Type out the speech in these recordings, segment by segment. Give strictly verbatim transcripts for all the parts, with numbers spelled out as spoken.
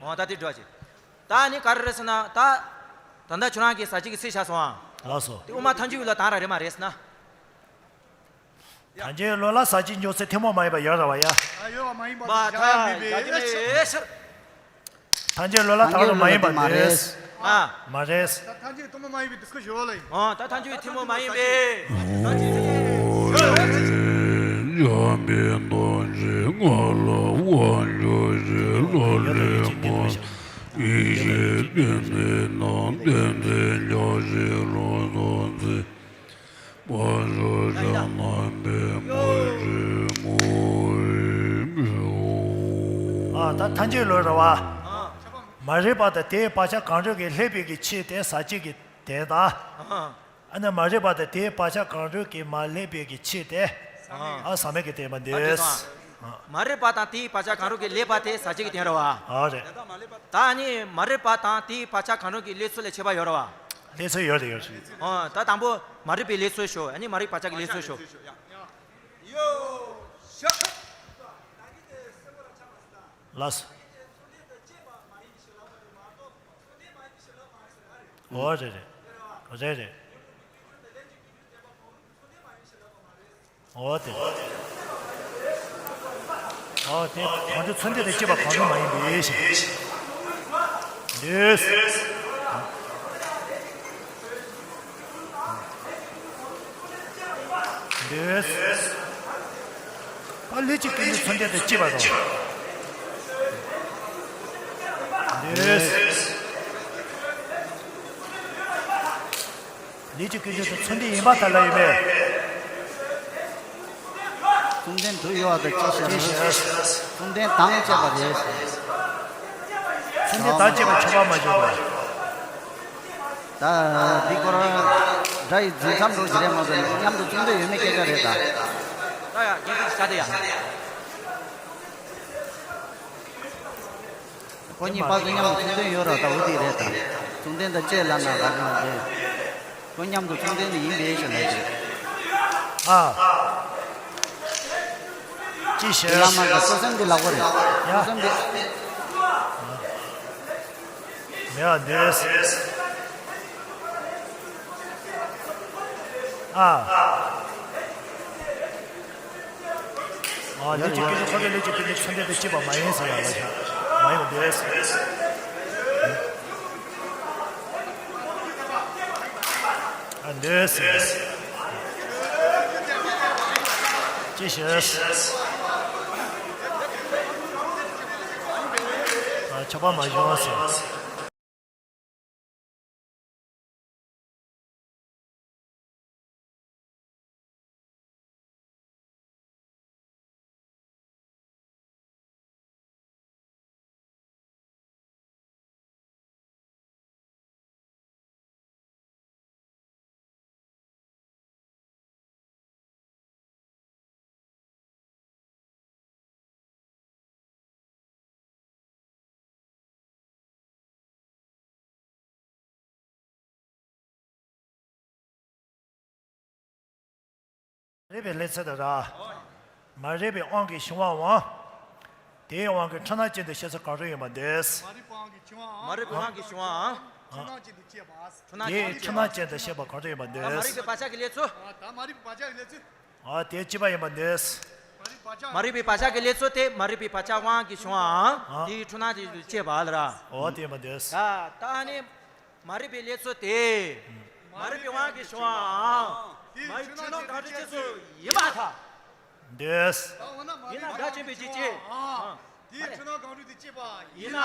འོ་ད་དེ་འགྲོ་བྱེད། ད་ནི་ག་རེ་རེད་ཟེར་ན་ད། ད་ལྟ་ཁྱོད་རང་གིས་ཟ་བྱེད་ཀྱི་ཚིག་བྱས་སོང་ཨ། ལགས་སོ། དེ་དབུ་མ་ཐལ་འགྱུར་ཡུལ་ལ་དང་ར་རེད་མ་རེད་ཟེར་ན། ཐལ་འགྱུར་ལུགས་ལ་ཟ་བྱེད་འཇོག་ཚེ་ཐུན་མོང་མ་ཡིན་པ་ཡོད་རེད་བ་ཡ། ཨ་ཡོད་བ་མ་ཡིན་པ་མ་ཐལ་འགྱུར་ལུགས་ལ་དང་ར་མ་ཡིན་པ་འདི་རེད། ཨ། མ་རེད། ད་ཐལ་འགྱུར་ཐུན་མོང་མ་ཡིན་པའི་འདི་ཁུ་ཞོ་ལ་ཡིན། ཨ་ད་ཐལ་འགྱུར་ཐུན་མོང་མ་ཡིན་པའི། འཇམ་པའི་རྡོ་རྗེ་ངག་ལ་དབང་ཕྱུག་རྗེ་བླ་རེད་པ། ཡེ་ཤེས་ཀུན་གྱི་ནང་བསྟན་འཛིན་རྒྱལ་སྲས་ལོ་ཙཱ་བཀའ་སྲོལ་རབ་རྣམ་པའི་མ་རིག་མ་རིག་པའི། ཨ་ད་ཐལ་འགྱུར་ལུགས་རེད་བ། མ་རིག་པ་དང་དེའི་བག་ཆགས་གང་རུང་གིས་བསླད་པའི་གི་ཕྱིར་ཏེ་ཟ་བྱེད་ཀྱི་དེ་དང་། ཨ་ནི་མ་རིག་པ་དང་དེའི་བག་ཆགས་གང་རུང་གིས་མ་བསླད་པའི་གི་ཕྱིར་ཏེ། ཨ་ཟ་མི་གི་དེ་མ་འདོད། མ་རིག་པ་དང་དེའི་བག་ཆགས་གང་རུང་གིས་བསླད་པ་དེ་ཟ་བྱེད་ཀྱི་དེ་རེད་བ། ཨ་རེད། ད་ནི་མ་རིག་པ་དང་དེའི་བག་ཆགས་གང་རུང་གི་བསླད་ཚུལ་ལ་ཁྱད་པར་ཡོད་རེད་བ། བསླད་ཚུལ་ཡོད་རེད་ཡོད་རེད། ཨ་ད་དང་པོ་མ་རིག་པའི་བསླད་ཚུལ་ཞུ། ཨ་ནི་མ་རིག་བག་ཆགས་ཀྱི་བསླད་ཚུལ་ཞུ། ལགས་སོ། འོ་རེད་རེད། རེད་རེད། འོ་དེ། འོ་དེ་གང་དུ་ཚུལ་འདི་དང་བཅས་པ་གང་དུ་མ་ཡིན་པའི་ཞེས། འདོད། འདོད། ཨ་ལུས་ཀྱི་ཀུན་འདུས་ཚུལ་འདི་དང་བཅས་པ་དང་། འདོད། ལུས་ཀྱི་ཀུན་འདུས་དང་ཚུལ་འདི་ཡིན་པར་ཐལ་ལ་ཡོད་མེད། ཙུན་དན་དུ་ཡོད་པ་དང་ཅི་ཞིག་ཅི་ཞིག་ཙུན་དན་དང་བཅས་པ་རེད། ཙུན་དན་དང་བཅས་པ་ཁྱབ་པ་མ་བྱུང་བ། ད་འདི་སྐོར་སྒྲ་ཡི་འཛིན་མཚམས་འགྲོ་གི་རེད་མ་གཏོགས་མཉམ་དུ་ཙུན་དན་ཡོད་མེད་སྐད་ཆ་རེད་ད། ད་ཡ་རྒྱལ་པོ་ཞིག་ཤ་དེ་ཡ། ཁོ་གཉིས་བར་དུ་མཉམ་དུ་ཙུན་དན་ཡོད་ར་ད་འུ་དེ་རེད་ད། ཙུན་དན་དང་བཅས་ལབ་ན་ད་གང་རེད། ཁོ་མཉམ་དུ་ཙུན་དན་དེ་ཡིན་པའི་ཞེས་ལབ་ཀྱི་རེད། ཨ། ཅི་ཞེས། བླ་མ་དང་སོ་སེམས་དེ་ལག་པ་རེད། ཡ། སོ་སེམས་དེ། མེད་པ་འདོད། ཨ། ཨ་ལུས་ཀྱི་ཀུན་འདུས་ཁོ་ནའི་ལུས་ཀྱི་ཀུན་འདུས་ཚུལ་འདི་དང་བཅས་པ་མ་ཡིན་ཟེར་ཡ་ལ་བཞག་མ་ཡིན་པ་འདོད། ཨ་འདོད་ཟེར། ཅི་ཞེས། ཨ་ཁྱབ་པ་མ་བྱུང་ཟེར། མ་རིག་པའི་བསླད་ཚུལ་དང་ར། མ་རིག་པའི་དབང་གིས་བྱུང་བའམ། དེའི་དབང་གིས་འཁྲུལ་སྣང་ཅན་དུ་སྐྱེ་ཚུལ་གང་རུང་ཡིན་པར་འདོད། མ་རིག་པའི་དབང་གིས་བྱུང་བའམ། མ་རིག་པའི་དབང་གིས་བྱུང་བའམ། འཁྲུལ་སྣང་ཅན་དུ་སྐྱེས་པ། དེའི་འཁྲུལ་སྣང་ཅན་དུ་སྐྱེས་པ་གང་རུང་ཡིན་པར་འདོད། མ་རིག་པའི་བག་ཆགས་ཀྱི་བསླད་ཚུལ། ད་མ་རིག་པའི་བག་ཆགས་ཀྱི་བསླད་ཚུལ། འོ་དེ་གཅིག་པ་ཡིན་པར་འདོད། མ་རིག་པའི་བག་ཆགས་ཀྱི་བསླད་ཚུལ་དེ་མ་རིག་པའི་བག་ཆགས་དབང་གིས་བྱུང་བའམ། ཨ། དེའི་འཁྲུལ་སྣང་དེ་སྐྱེས་པ་ལ་ར། འོ་དེ་ཡིན་པར་འདོད། ད་ད་ནི་མ་རིག་པའི་བསླད་ཚུལ་དེ་མ་རིག་པའི་དབང་གིས་བྱུང་བའམ། མ་རིག་འཁྲུལ་སྣང་གང་འདྲ་ཅིག་སུ་ཡིན་པར་ཐལ། འདོད། ཡིན་ན་དགྲ་བཅོམ་པའི་རྒྱུད་ཅེས། དེའི་འཁྲུལ་སྣང་གང་འདྲ་དེ་སྐྱེས་པ་ཡིན་ན་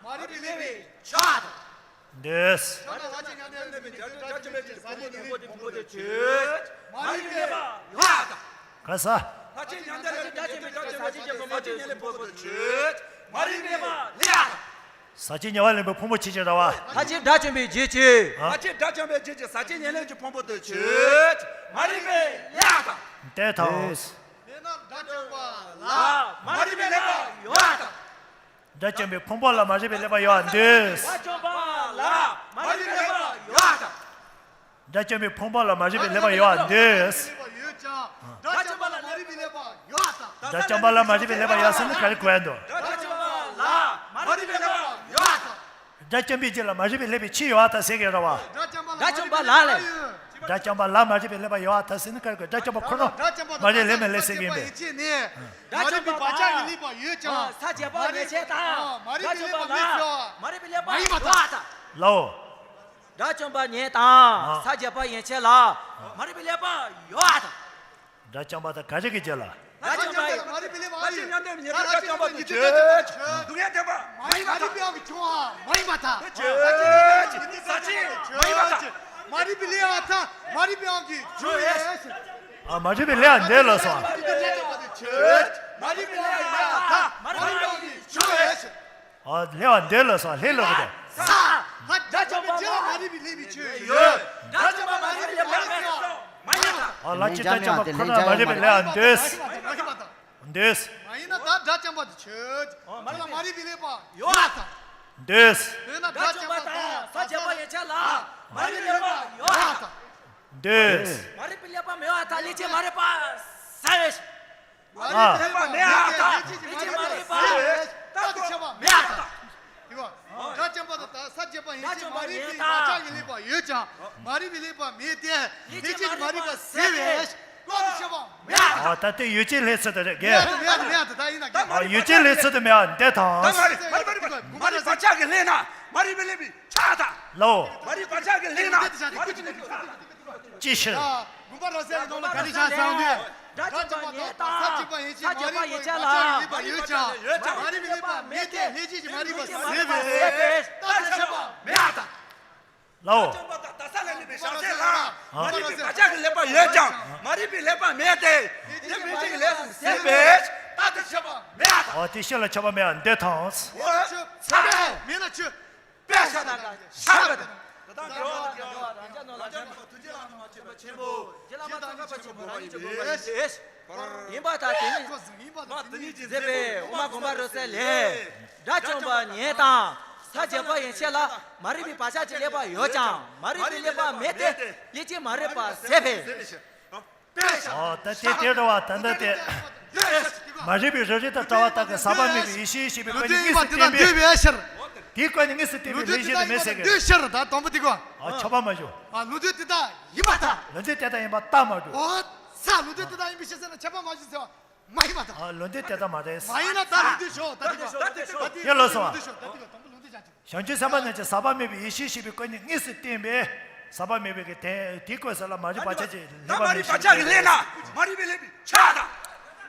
མ་རིག་པའི་བསླད་པའི་ཆ་དང་། འདོད། ཆ་དང་ལྷ་ཆེན་མཉམ་ཐལ་བསླད་པའི་རྒྱུད་དེ་དགྲ་བཅོམ་པའི་རྒྱུད་ཀྱི་ཕུང་པོ་དེ་ཕུང་པོ་དེ་ཆོས་མ་རིག་པའི་བསླད་པ་ཡོད་དང་། ག་ས། ལྷ་ཆེན་མཉམ་ཐལ་བསླད་པའི་རྒྱུད་དེ་དགྲ་བཅོམ་པའི་རྒྱུད་ཀྱི་ཕུང་པོ་དེ་ཆོས་མ་རིག་པའི་བསླད་པ་ཡོད་དང་། ཟག་བཅས་ཉེ་བར་ལེན་པའི་ཕུང་པོ་ཆོས་ཅན་ར་བ། ལྷ་ཆེན་དགྲ་བཅོམ་པའི་རྒྱུད་ཀྱི། ལྷ་ཆེན་དགྲ་བཅོམ་པའི་རྒྱུད་ཀྱི་ཟག་བཅས་ཉེར་ལེན་གྱི་ཕུང་པོ་དེ་ཆོས་མ་རིག་པའི་བསླད་པ་དང་། དེ་དང་། དེས་ན་དགྲ་བཅོམ་པ་ལ་མ་རིག་པའི་བསླད་པ་ཡོད་དང་། དགྲ་བཅོམ་པའི་ཕུང་པོ་ལ་མ་རིག་པའི་བསླད་པ་ཡོད་འདོད། དགྲ་བཅོམ་པ་ལ་མ་རིག་པའི་བསླད་པ་ཡོད་དང་། དགྲ་བཅོམ་པའི་ཕུང་པོ་ལ་མ་རིག་པའི་བསླད་པ་ཡོད་འདོད། དགྲ་བཅོམ་པ་ལ་མ་རིག་པའི་བསླད་པ་ཡོད་དང་། དགྲ་བཅོམ་པ་ལ་མ་རིག་པའི་བསླད་པ་ཡོད་ཟེར་ན་ག་རེ་གོ་ཡ་འདུག་དགྲ་བཅོམ་པ་ལ་མ་རིག་པའི་བསླད་པ་ དགྲ་བཅོམ་པའི་རྗེས་ལ་མ་རིག་པའི་ལེགས་པའི་ཕྱིར་ཡོད་པར་ཐལ་ཟེར་གྱི་རེད་བ། དགྲ་བཅོམ་པ་ལ་ལས། དགྲ་བཅོམ་པ་ལ་མ་རིག་པའི་ལེགས་པ་ཡོད་པར་ཐལ་ཟེར་ན་ག་རེ་གི། དགྲ་བཅོམ་པ་ཁོ་རང་མ་རིག་ལེགས་མེད་ལེགས་ཟེར་གྱི་ཡིན་པས། དགྲ་བཅོམ་པའི་བག་ཆགས་ཀྱི་ལེགས་པ་ཡོད་ཀྱང་། ས་བཅད་པ་ཡན་ཆད་དང་། མ་རིག་པའི་ལེགས་པ་མེད་ཟེར་བ། མ་རིག་པའི་ལེགས་པ་ཡོད་པར་ཐལ། ལའོ། དགྲ་བཅོམ་པ་ཉིད་དང་ས་བཅད་པ་ཡན་ཆད་ལ། མ་རིག་པའི་ལེགས་པ་ཡོད་པར་ཐལ། དགྲ་བཅོམ་པ་དང་ག་རེ་གི་རྗེས་ལ། དགྲ་བཅོམ་པ་ཡིན། མ་རིག་པའི་ལེགས་པ་ཨ་ཡིན། དགྲ་བཅོམ་པ་ཉིད་དགྲ་བཅོམ་པ་གི་ཆོས། སྡུག་བསྔལ་བདེན་པ་མ་ཡིན་པར་ཐལ། མ་རིག་པའི་དབང་གིས་བྱུང་བ་མ་ཡིན་པར་ཐལ། ཆོས་ས་བཅད་མ་ཡིན་པར་ཐལ། མ་རིག་པའི་ལེགས་པ་ཐལ། མ་རིག་པའི་དབང་གིས་བྱུང་བས། ཨ། མ་རིག་པའི་ལེགས་པ་འདོད་ལ་སོང་། མ་རིག་པའི་ལེགས་པ་འདོད་ལ་སོང་། མ་རིག་པའི་ལེགས་པ་ཐལ། མ་རིག་པའི་དབང་གིས་བྱུང་བས། ཨ། ལེགས་པ་འདོད་ལ་སོང་། ལེགས་ལ་གི་དོ། ས། དགྲ་བཅོམ་པའི་རྗེས་ལ་མ་རིག་པའི་ལེགས་པའི་ཆོས་ཡོད། དགྲ་བཅོམ་པ་མ་རིག་པའི་ལེགས་པ་མེད་ལ་སོང་། མ་ཡིན་ལ། ཨ། ལ་ཅི་དགྲ་བཅོམ་པ་ཁོ་ན་མ་རིག་པའི་ལེགས་པ་འདོད། མ་ཡིན་པར་ཐལ། མ་ཡིན་པར་ཐལ། འདོད། མ་ཡིན་ན་ད་དགྲ་བཅོམ་པ་དེ་ཆོས་ཀྱི་མ་རིག་པའི་ལེགས་པ་ཡོད་ལ་ཐལ། འདོད། འདོད་ན་དགྲ་བཅོམ་པ་དང་ས་བཅད་པ་ཡན་ཆད་ལ་མ་རིག་པའི་ལེགས་པ་ཡོད་ལ་ཐལ། འདོད། མ་རིག་པའི་ལེགས་པ་མེད་པར་ཐལ། ལས་ཀྱི་མ་རིག་པ་ཟད་པས། མ་རིག་པའི་ལེགས་པ་མེད་པར་ཐལ། ལས་ཀྱི་མ་རིག་པ་རྟག་ཏུ་ཁྱབ་པ་མེད་པར་ཐལ། དེ་བ། དགྲ་བཅོམ་པ་དང་ས་བཅད་པ་ཡན་ཆད་མ་རིག་པའི་བག་ཆགས་ཀྱི་ལེགས་པ་ཡོད་ཀྱང་མ་རིག་པའི་ལེགས་པ་མེད་དེ། ལས་ཀྱི་མ་རིག་པ་ཟད་པས་རྟག་ཏུ་ཁྱབ་པ་མེད་པར་ཐལ། ཨ། ད་ལྟའི་ཡུལ་ཅན་ལྷའི་ཚུལ་དུ་རེད་གས། མེད་དེ་མེད་དེ་ད་ཡིན་ན་གས། ཨ། ཡུལ་ཅན་ལྷའི་ཚུལ་དུ་མེད་པ་འདོད་དང་། མ་རིག་པའི་བག་ཆགས་ཀྱི་ལེགས་ན་མ་རིག་པའི་ལེགས་པའི་ཆགས་དང་། ལའོ། མ་རིག་པའི་བག་ཆགས་ཀྱི་ལེགས་ན་མ་རིག་པའི་ལེགས་པའི་ཆགས་དང་། ཅི་ཕྱིར། དགོངས་པ་རབ་གསལ་གྱི་ནང་ལ་ག་རེ་བཞག་ཟེར་བ་འདི། དགྲ་བཅོམ་པ་ཉིད་དང་ས་བཅད་པ་ཡན་ཆད་མ་རིག་པའི་བག་ཆགས་ཀྱི་ལེགས་པ་ཡོད་ཀྱང་མ་རིག་པའི་ལེགས་པ་མེད་དེ། ལས་ཀྱི་མ་རིག་པ་ཟད་པས་རྟག་ཏུ་ཁྱབ་པ་མེད་པར་ཐལ། ལའོ། དགྲ་བཅོམ་པ་དང་དག་ས་ལ་ལུས་པའི་བྱང་སེམས་ལ་མ་རིག་པའི་བག་ཆགས་ཀྱི་ལེགས་པ་ཡོད་ཀྱང་མ་རིག་པའི་ལེགས་པ་མེད་དེ། ལས་ཀྱི་མ་རིག་པ་ཟད་པས་རྟག་ཏུ་ཁྱབ་པ་མེད་པར་ཐལ། ཨོ། དེ་ཕྱིར་ལ་ཁྱབ་པ་མེད་པ་འདོད་དང་། མེད་ན་ཆོས། དཔེ་ཆ་དང་ཤར་བ་དང་། ད་ལྟ་འགྲོ་བ་དང་འགྲོ་བ་རང་ཅག་རྣམས་ལ་ཐུགས་རྗེ་བླ་ན་མ་མཆིས་པ་ཆེན་པོ་རྗེ་བླ་མ་ཙོང་ཁ་པ་ཆེན་པོ་རང་ཉིད་ཀྱི་དགོངས་པ་ཡིན་ཏེ། ཡིན་པར་ཐལ། དེ་ནི་མ་དེ་ཉིད་ཀྱི་མཛད་པའི་དབུ་མ་དགོངས་པ་རབ་གསལ་ལས། དགྲ་བཅོམ་པ་ཉིད་དང་ས་བཅད་པ་ཡན་ཆད་ལ་མ་རིག་པའི་བག་ཆགས་ཀྱི་ལེགས་པ་ཡོད་ཀྱང་མ་རིག་པའི་ལེགས་པ་མེད་དེ། ལས་ཀྱི་མ་རིག་པ་ཟད་པས། ཨོ། ད་དེ་དེ་འདྲ་བ་ད་ལྟ་དེ། མ་རིག་པའི་རང་རིག་དང་བྲལ་བ་དག་གི་ཟག་པ་མེད་པའི་ཡེ་ཤེས་ཞེས་པའི་སྐུ་ནི་དངོས་སུ་བསྟན་པས། དེའི་སྐུ་ནི་དངོས་སུ་བསྟན་པའི་ལྷའི་ཞལ་དུ་མེད་ཟེར་གི། ལུང་དོན་དེ་དག་ཡིན་པར་ཐལ། ཨ། ཁྱབ་པ་མ་བྱུང་། ཨ། ལུང་དོན་དེ་དག་ཡིན་པར་ཐལ། ལུང་དོན་དེ་དག་ཡིན་པར་ཐལ་མ་བྱུང་། ཨོ། ས། ལུང་དོན་དེ་དག་ཡིན་པའི་ཕྱིར་ཟེར་ན་ཁྱབ་པ་མ་བྱུང་ཟེར་བ་མ་ཡིན་པར་ཐལ། ཨ། ལུང་དོན་དེ་དག་མ་རེད། མ་ཡིན་ན་ད་ལུང་དོན་ཞོག་ད་དེ་གོ། ད་དེ་གོ། དེ་ལ་སོང་བ། ལུང་དོན་ཞོག་ད་དེ་གོ། དང་པོ་ལུང་དོན་བྱ་ཆོག་བྱང་ཆུབ་སེམས་དཔའ་རྣམས་ཀྱི་ཟག་པ་མེད་པའི་ཡེ་ཤེས་ཞེས་པའི་སྐུ་ནི་དངོས་སུ་བསྟན་པས། ཟག་པ་མེད་པའི་གི་དེ་དེའི་སྐུ་ཟེར་ལ་མ་རིག་པའི་བག་ཆགས་ཀྱི་ལེགས་ན་མ་རིག་པའི་ལེགས་པའི་ཆགས་དང་།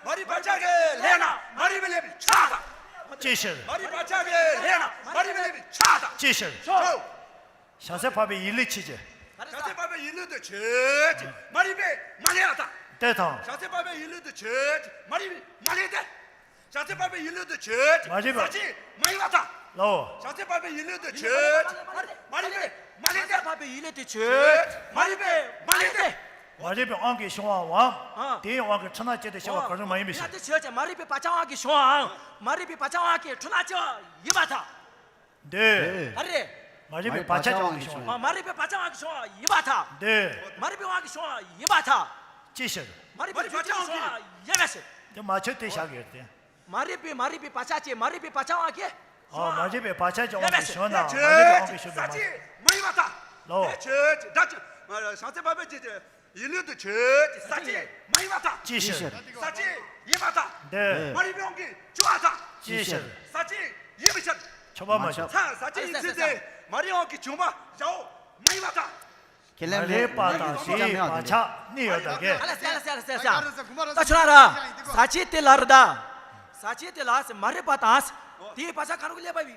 མ་རིག་པའི་བག་ཆགས་ཀྱི་ལེགས་ན་མ་རིག་པའི་ལེགས་པའི་ཆགས་དང་། ཅི་ཕྱིར། མ་རིག་པའི་བག་ཆགས་ཀྱི་ལེགས་ན་མ་རིག་པའི་ལེགས་པའི་ཆགས་དང་། ཅི་ཕྱིར། ཆོས། བྱང་སེམས་འཕགས་པའི་ཡིད་ལུས་ཆོས་ཅན། བྱང་སེམས་འཕགས་པའི་ཡིད་ལུས་དེ་ཆོས་ཅན། མ་རིག་པས་མ་ལེགས་པར་ཐལ། དེ་དང་། བྱང་སེམས་འཕགས་པའི་ཡིད་ལུས་དེ་ཆོས་ཅན། མ་རིག་པས་མ་ལེགས་ཏེ། བྱང་སེམས་འཕགས་པའི་ཡིད་ལུས་དེ་ཆོས་ཅན། མ་རིག་པ། ཟག་བཅས་མ་ཡིན་པར་ཐལ། ལའོ། བྱང་སེམས་འཕགས་པའི་ཡིད་ལུས་དེ་ཆོས་ཅན། མ་རིག་པས་མ་ལེགས་ཏེ། བྱང་སེམས་འཕགས་པའི་ཡིད་ལུས་དེ་ཆོས་ཅན། མ་རིག་པས་མ་ལེགས་ཏེ། མ་རིག་པའི་དབང་གིས་བྱུང་བའམ། ཨ། དེའི་དབང་གིས་འཁྲུལ་སྣང་སྐྱེས་ཏེ་ཤེས་པ་གང་རུང་མ་ཡིན་པའི་ཕྱིར། དེ་ཆོས་ཅན། མ་རིག་པའི་བག་ཆགས་དབང་གིས་བྱུང་བའམ། མ་རིག་པའི་བག་ཆགས་དབང་གིས་འཁྲུལ་སྣང་སྐྱེ་བ་ཡིན་པར་ཐལ། འདོད། ག་རེ། མ་རིག་པའི་བག་ཆགས་ཀྱི་དབང་གིས་བྱུང་བ། མ་རིག་པའི་བག་ཆགས་དབང་གིས་བྱུང་བ་ཡིན་པར་ཐལ། འདོད། མ་རིག་པའི་དབང་གིས་བྱུང་བ་ཡིན་པར་ཐལ། ཅི་ཕྱིར། མ་རིག་པའི་བག་ཆགས་དབང་གིས་བྱུང་བ་ཡིན་པའི་ཕྱིར། དེ་མ་ཆོད་དེ་བཞག་གི་རེད་དེ། མ་རིག་པའི་མ་རིག་པའི་བག་ཆགས་ཀྱིས་མ་རིག་པའི་བག་ཆགས་དབང་གིས། ཨ། མ་རིག་པའི་བག་ཆགས་ཀྱི་དབང་གིས་བྱུང་ན་མ་རིག་པའི་དབང་གིས་བྱུང་བ་མ་རེད། ཟག་བཅས་མ་ཡིན་པར་ཐལ། ལའོ། དེ་ཆོས་ཅན། སྒྲ་ཆོས། བྱང་སེམས་འཕགས་པའི་ཆོས་ཅན། ཡིད་ལུས་དེ་ཆོས་ཅན། ཟག་བཅས་མ་ཡིན་པར་ཐལ། ཅི་ཕྱིར། ཟག་བཅས་ཡིན་པར་ཐལ། འདོད། མ་རིག་པའི་དབང་གིས་བྱུང་བར་ཐལ། ཅི་ཕྱིར། ཟག་བཅས་ཡིན་པའི་ཕྱིར། ཆོག་པ་མ་ཆོག་ཟག་བཅས་ཡིན་ཚུལ་དེ་མ་རིག་དབང་གིས་བྱུང་བ་བྱའོ་མ་ཡིན་པར་ཐལ། ཁས་ལེན་མ་རིག་པ་དང་དེའི་བག་ཆགས་གཉིས་ཡོད་ད་གས། ཨ་ལ་སེ་ལ་སེ་ལ་སེ་ལ། ད་ཆོག་ར། ཟག་བཅས་དེ་ལ་རེད་ད། ཟག་བཅས་དེ་ལ་མ་རིག་པ་དང་དེའི་བག་ཆགས་གང་རུང་གི་ལེགས་པ་བའི།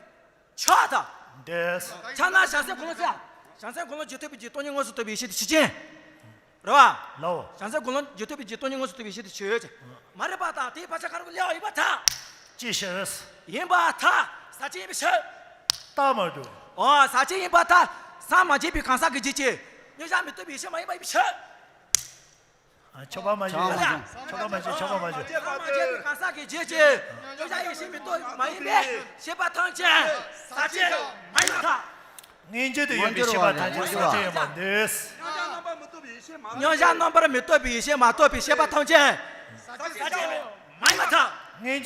ཆགས་དང་། འདོད། ཆགས་ན་བྱང་སེམས་ཀུན་སློང་ཚེ། བྱང་སེམས་ཀུན་སློང་རྒྱུད་ཐོབ་པའི་ཡེ་ཤེས་དེ་ཆོས་ཅན། རེད་བ། ལའོ། བྱང་སེམས་ཀུན་སློང་རྒྱུད་ཐོབ་པའི་ཡེ་ཤེས་དེ་ཆོས་ཅན། མ་རིག་པ་དང་དེའི་བག་ཆགས་གང་རུང་གི་ལེགས་པ་ཡིན་པར་ཐལ། ཅི་ཕྱིར། ཡིན་པར་ཐལ། ཟག་བཅས་ཡིན་པའི་ཕྱིར། རྟགས་མ་གྲུབ། འོ། ཟག་བཅས་ཡིན་པར་ཐལ། སངས་མ་རྒྱས་པའི་གང་ཟག་གི་རྒྱུད་ཀྱི། མཉམ་གཞག་མི་རྟོགས་པའི་ཡེ་ཤེས་མ་ཡིན་པ་ཡིན་པའི་ཕྱིར། ཨ། ཆོག་པ་མ་བྱུང་། ཆོག་པ་མ་བྱུང་། ཆོག་པ་མ་བྱུང་། སངས་མ་རྒྱས་པའི་གང་ཟག་གི་རྒྱུད་ཀྱི་མཉམ་གཞག་ཡེ་ཤེས་མི་རྟོགས་མ་ཡིན་པའི་ཤེས་པ་ཐམས་ཅད་ཟག་བཅས་མ་ཡིན་པར་ཐལ། མངོན་བརྗོད་དུ་ཡོད་པའི་ཤེས་པ་ཐམས་ཅད་ཟག་བཅས་ཡོད་པར་འདོད། མཉམ་གཞག་རྣམ་པར་མི་རྟོག་པའི་ཡེ་ཤེས་མ་རྟོགས་པའི་ཤེས་པ་ཐམས་ཅད་ཟག་བཅས་ཡོད།